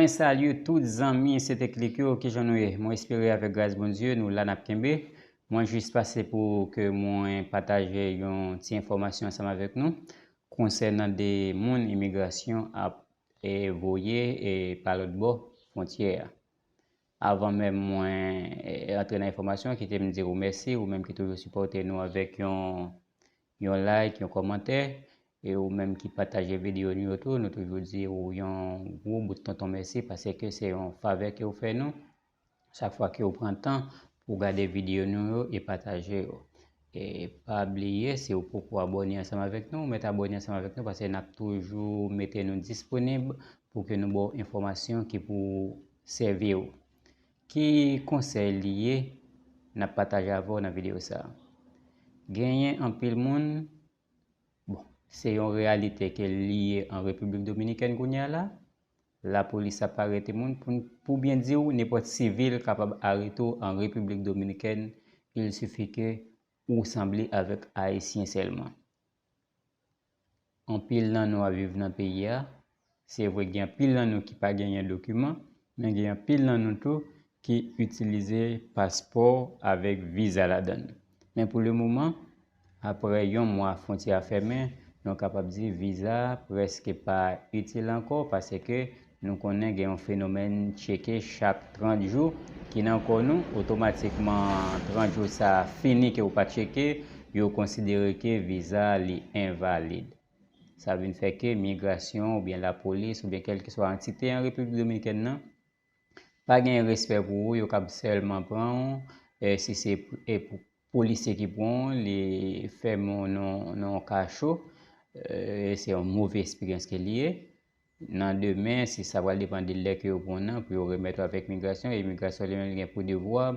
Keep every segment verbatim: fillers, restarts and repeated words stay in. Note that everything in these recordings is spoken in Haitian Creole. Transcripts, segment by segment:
Salye tout zanmi, se te Klik yo, kijan nou ye? Mwen espere avèk gras Bondye, nou la n ap kenbe. Mwen jis pase pou ke mwen pataje yon ti enfòmasyon ansanm avèk nou konsènan de moun imigrasyon ap e, voye e, pa lòt bò fwontyè a. Avan menm mwen e, antre nan enfòmasyon, kite m di ou mèsi, ou menm ki toujou sipòte nou avèk yon, yon like, yon kòmantè, e ou menm ki pataje videyo nou yo tou, nou toujou di ou yon gwo bout tonton mèsi, paske se yon favè ke ou fè nou chak fwa ke ou pran tan pou gade videyo nou yo e pataje yo. E pa bliye, si ou poko abòne ansanm avèk nou, ou mèt abòne ansanm avèk nou, paske n ap toujou mete nou disponib pou ke nou ba w enfòmasyon ki pou sèvi w. Ki konsèy li ye n ap pataje avè w nan videyo sa a? Genyen anpil moun, bon, se yon reyalite ke li ye an Repiblik Dominikèn kounye a la, lapolis ap arete moun, pou, pou byen di w, nenpòt sivil kapab arete w an Repiblik Dominikèn, il sifi ke ou sanble avèk Ayisyen sèlman. Anpil nan nou ap viv nan peyi a. Se vre, gen anpil nan nou ki pa genyen dokiman, men gen anpil nan nou tou ki itilize paspò avèk viza ladan l. Men pou le moman, apre yon mwa fwontyè a fèmen, nou kapab di viza a prèske pa itil ankò, paske nou konnen gen yon fenomèn tcheke chak trant jou ki nan kò nou. Otomatikman, trant jou sa a fini ke ou pa tcheke, yo konsidere ke viza a li envalid. Sa vin fè ke migrasyon oubyen lapolis oubyen kèlkeswa antite an Repiblik Dominikèn nan pa gen respè pou ou, yo kab sèlman pran w, e si se e pou polisye ki pran w, li fèmen w nan, nan yon kacho, e se yon move eksperyans ke li ye. Nan demen, si sa pral depann de lè ke yo pran w nan, pou yo remèt w avèk migrasyon, e migrasyon li menm li gen pou devwa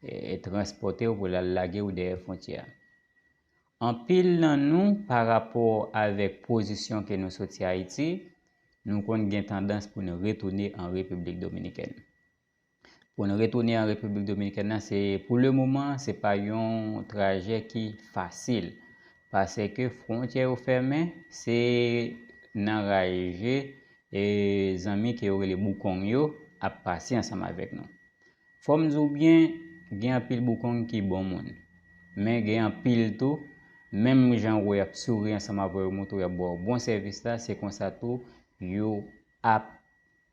e, transpòte w pou l al lage w dèyè fwontyè a. Anpil nan nou, pa rapò avèk pozisyon ke nou soti Ayiti, nou konn gen tandans pou nou retounen an Repiblik Dominikèn. Pou nou retounen an Repiblik Dominikèn nan, se, pou le moman, se pa yon trajè ki fasil. Paske fwontyè yo fèmen, se nan raje e zanmi ke yo rele boukong yo ap pase ansanm avèk nou. Fò m di w byen, gen anpil boukong ki bon moun. Men gen anpil tou, menm jan w wè y ap souri ansanm avè w, yo montre w y ap ba w bon sèvis la, se konsa tou yo ap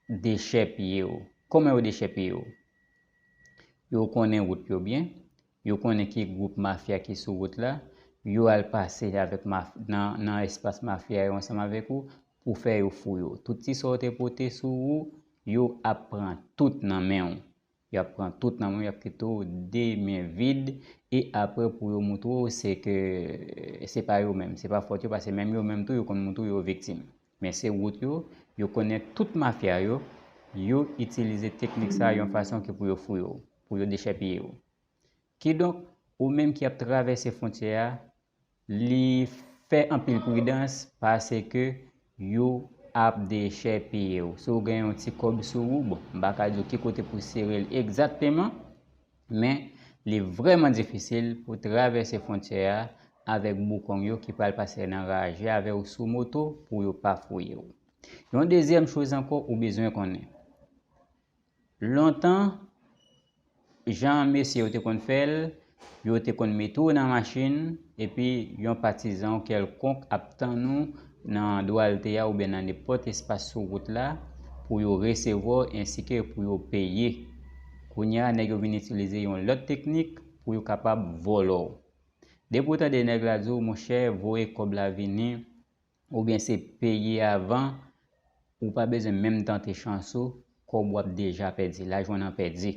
dechèpiye w. Kòman yo dechèpiye w? Yo konnen wout yo byen, yo konnen ki gwoup mafya ki sou wout la, yo al pase avèk maf-, nan, nan espas mafya yo ansanm avèk ou pou fè yo fouye w. Tout ti sa w te pote sou ou, yo ap pran tout nan men w. Y ap pran tout nan men w, y ap kite w de men vid, e apre pou yo montre w se ke se pa yo menm, se pa fòt yo, paske menm yo menm tou, yo konn montre w yo viktim. Men se wout yo, yo konnen tout mafya yo, yo itilize teknik sa a yon fason ki pou yo fouye w, pou yo dechèpiye w. Kidonk, ou menm ki ap travèse fwontyè a, li fè anpil pridans paske yo ap dechèpiye w. Si w gen yon ti kòb sou ou, bon, m pa ka di w ki kote pou sere l egzakteman, men li vrèman difisil pou travèse fwontyè a avèk boukong yo ki pral pase nan raje avè w sou moto pou yo pa fouye w. Yon dezyèm choz ankò ou bezwen konnen. Lontan, jan mesye yo te konn fè l, yo te konn mete w nan machin, epi yon patizan w kèlkonk ap tann ou nan dwalte a oubyen nan nenpòt espas sou wout la pou yo resevwa w, ensi ke pou yo peye. Kounye a, nèg yo vin itilize yon lòt teknik pou yo kapab vòlò w. Depi w tande nèg la di w, monchè, voye kòb la vini, oubyen se peye avan, ou pa bezwen menm tante chans ou, kòb w ap deja pèdi, lajan w nan pèdi.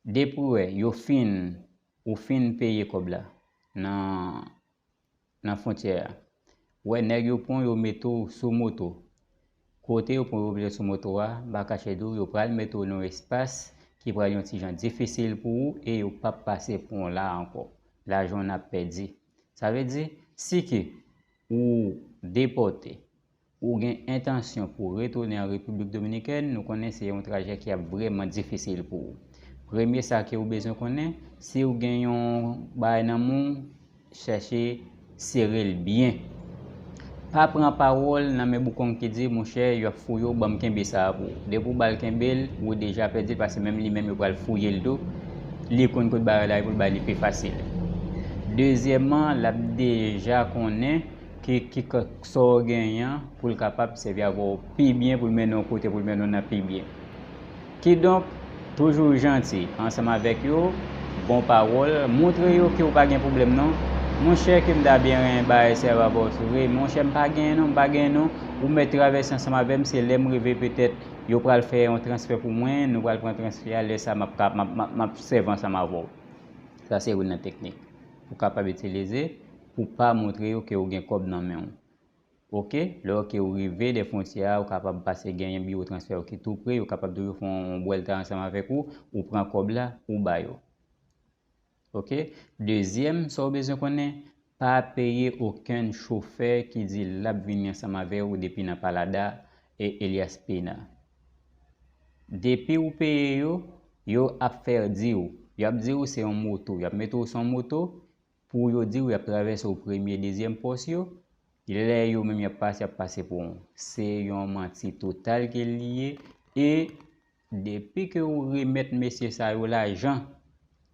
Depi w wè, yo fin, ou fin peye kòb la nan, nan fwontyè a. Ou wè, nèg yo pran w, yo mete w sou moto. Kote yo pran w, yo mete w sou moto a, m pa kache di w, yo pral mete w nan yon espas ki pral yon ti jan difisil pou ou e yo p ap pase pran w la ankò. Lajan w nan pèdi. Sa vle di, si ke ou depòte, ou gen entansyon pou retounen an Repiblik Dominikèn, nou konnen se yon trajè ki ap vrèman difisil pou ou. Premye sa ke ou bezwen konnen, si ou gen yon bagay nan men w, chèche sere l byen. Pa pran pawòl nan men boukong ki di, monchè, yo ap fouye w, ban m kenbe sa a pou ou. Depi w ba l kenbe l, ou deja pèdi l, paske menm li menm yo pral fouye l tou. Li konn kote bagay la ye pou l bay li pi fasil. Dezyèmman, l ap deja konnen ki, ki sa w genyen an pou l kapab sèvi avè w pi byen, pou l mennen w kote, pou l mennen w nan pi byen. Kidonk, toujou janti ansanm avèk yo, bon pawòl, montre yo ke w pa gen pwoblèm non. Monchè, ke m ta byen renmen bay sèvi avè w, se vre, monchè, m pa genyen non, m pa genyen non. Ou mèt travèse ansanm avè m, se lè m rive petèt yo pral fè yon transfè pou mwen, nou pral pran transfè a, lè sa m ap ka, m ap, m ap, m ap sèvi ansanm avè w. Sa se youn nan teknik ou kapab itilize pou pa montre yo ke w gen kòb nan men w. Oke, lè ke w rive dè fwontyè a, ou kapab pase genyen biwo transfè yo ki tou pre, yo kapab toujou fè yon bwèlta ansanm avèk ou, ou pran kòb la, ou ba yo. Oke, dezyèm, sa w bezwen konnen, pa peye okenn chofè ki di l ap vini ansanm avè w depi nan Palada e Elias Pina. Depi w peye yo, yo ap fè di w, y ap di w se yon moto, y ap mete w sou yon moto, pou yo di w y ap travèse w premye, dezyèm pòs yo, lè yo menm y ap pase, y ap pase pou w. Se yon manti total ke li ye. E depi ke ou remèt mesye sa yo lajan,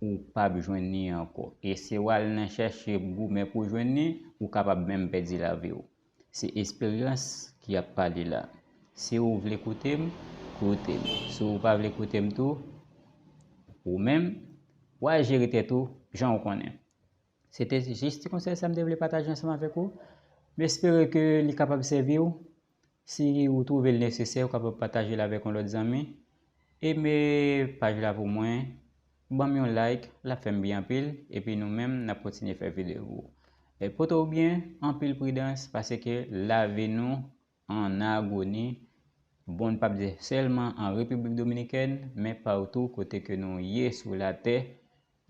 ou p ap jwenn li ankò. E si w al nan chèche goumen pou w jwenn li, ou kapab menm pèdi lavi w. Se esperyans ki ap pale la. Si w vle koute m, koute m. Si w pa vle koute m tou, ou menm, w a jere tèt ou jan w konnen. Se te jis ti konsèy sa m te vle pataje ansanm avèk ou. M espere ke li kapab sèvi w. Si ou twouve l nesesè, ou kapab pataje l avèk yon lòt zanmi. Eme paj la pou mwen. Ban m yon like, l ap fè m byen anpil. Epi nou menm, n ap kontinye fè videyo pou ou. E pote w byen, anpil pridans, paske lavi nou an agoni. Bon, n p ap di sèlman an Repiblik Dominikèn, men patou kote ke nou ye sou latè,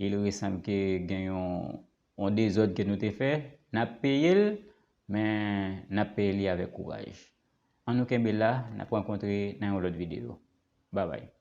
il resanm ke gen yon, yon dezòd ke nou te fè. N ap peye l, men n ap peye li avèk kouraj. Ann nou kenbe la, n ap rankontre nan yon lòt videyo. Babay.